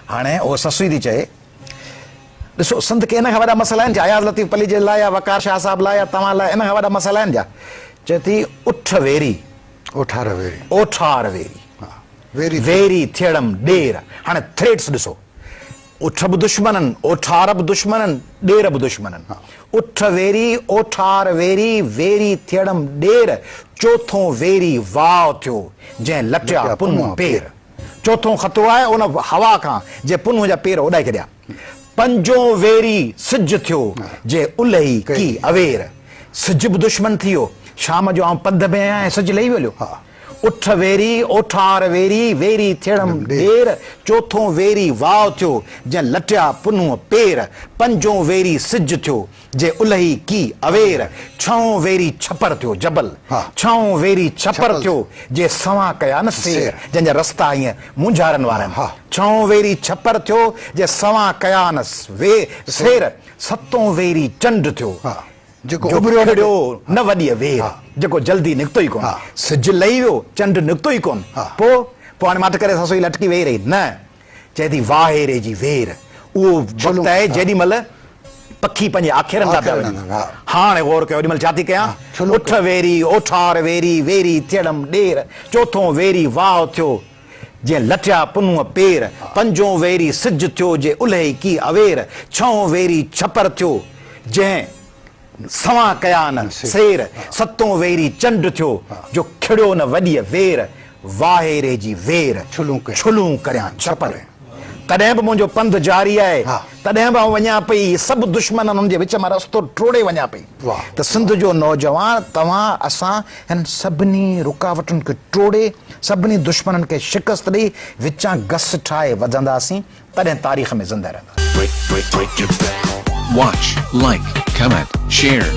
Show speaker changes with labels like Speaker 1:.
Speaker 1: هاڻي اهو سسئي ٿي چئي، ڏسو سنڌ کي ان کان وڏا مسئلا آهن ڇا؟ اياز لطيف پليجي لاء يا وقار شاهه صاحب لاء يا توهان لاء ان کان وڏا مسئلا آهن ڇا؟ چئي ٿي اٺ ويري.
Speaker 2: اوٺار ويري.
Speaker 1: اوٺار ويري.
Speaker 2: ويري
Speaker 1: ويري ٿيڙم ڏير. هاڻي ٿريٽس ڏسو. اٺ به دشمنن، اوٺار به دشمنن، ڏير به دشمنن. اٺ ويري، اوٺار ويري، ويري ٿيڙم ڏير، چوٿون ويري واء ٿيو، جنهن لٽيا پنهون پير. چوٿون خطرو آهي ان هوا کان، جنهن پنهون جا پير اڏائي ڇڏيا. پنجون ويري سج ٿيو، جنهن الهي ڪي اوير. سج به دشمن ٿي ويو. شام جو آئون پنڌ ۾ آهيان ۽ سج لهي ويو هليو. اٺ ويري، اوٺار ويري، ويري ٿيڙم ڏير، چوٿون ويري واء ٿيو، جنهن لٽيا پنهونء پير، پنجون ويري سج ٿيو، جنهن الهي ڪي اوير، ڇهون ويري ڇپر ٿيو، جبل، ڇهون ويري ڇپر ٿيو، جنهن سوان ڪيا نه سير، جنهن جا رستا ائين مونجهارن وارا آهن، ڇهون ويري ڇپر ٿيو، جنهن سوان ڪيا نه سير، ستون ويري چنڊ ٿيو.
Speaker 2: جيڪو
Speaker 1: جو
Speaker 2: اڀريو نه
Speaker 1: کڙيو نه وڏيء وير، جيڪو جلدي نڪتو ئي ڪونه. سج لهي ويو، چنڊ نڪتو ئي ڪونه. پوء؟ پوء هاڻي ماٺ ڪري سسئي لٽڪي ويهي رهي. نه، چئي ٿي واهيري جي وير، اهو وقت آهي جيڏي مهل پکي پنهنجي آکيرن ڏانهن پيا وڃن. هاڻي غور ڪيو، اوڏي مهل ڇا ٿي ڪيان؟ اٺ ويري، اوٺار ويري، ويري ٿيڙم ڏير، چوٿون ويري واء ٿيو، جنهن لٽيا پنهونء پير، پنجون ويري سج ٿيو، جي الهي ڪي اوير، ڇهون ويري ڇپر ٿيو، جنهن سوان ڪيا نه سير، ستون ويري چنڊ ٿيو، جو کڙيو نه وڏيء وير، واهيري جي وير، ڇلون ڪريان ڇپر. تڏهن به منهنجو پنڌ جاري آهي، تڏهن به آئون وڃان پئي، هي سڀ دشمن انهن جي وچ مان رستو ٽوڙي وڃان پئي ته سنڌ جو نوجوان توهان اسان هنن سڀني رڪاوٽن کي ٽوڙي، سڀني دشمنن کي شڪست ڏئي، وچان گس ٺاهي وڌنداسين، تڏهن تاريخ ۾ زنده رهنداسين.
Speaker 3: Watch, like, comment, share.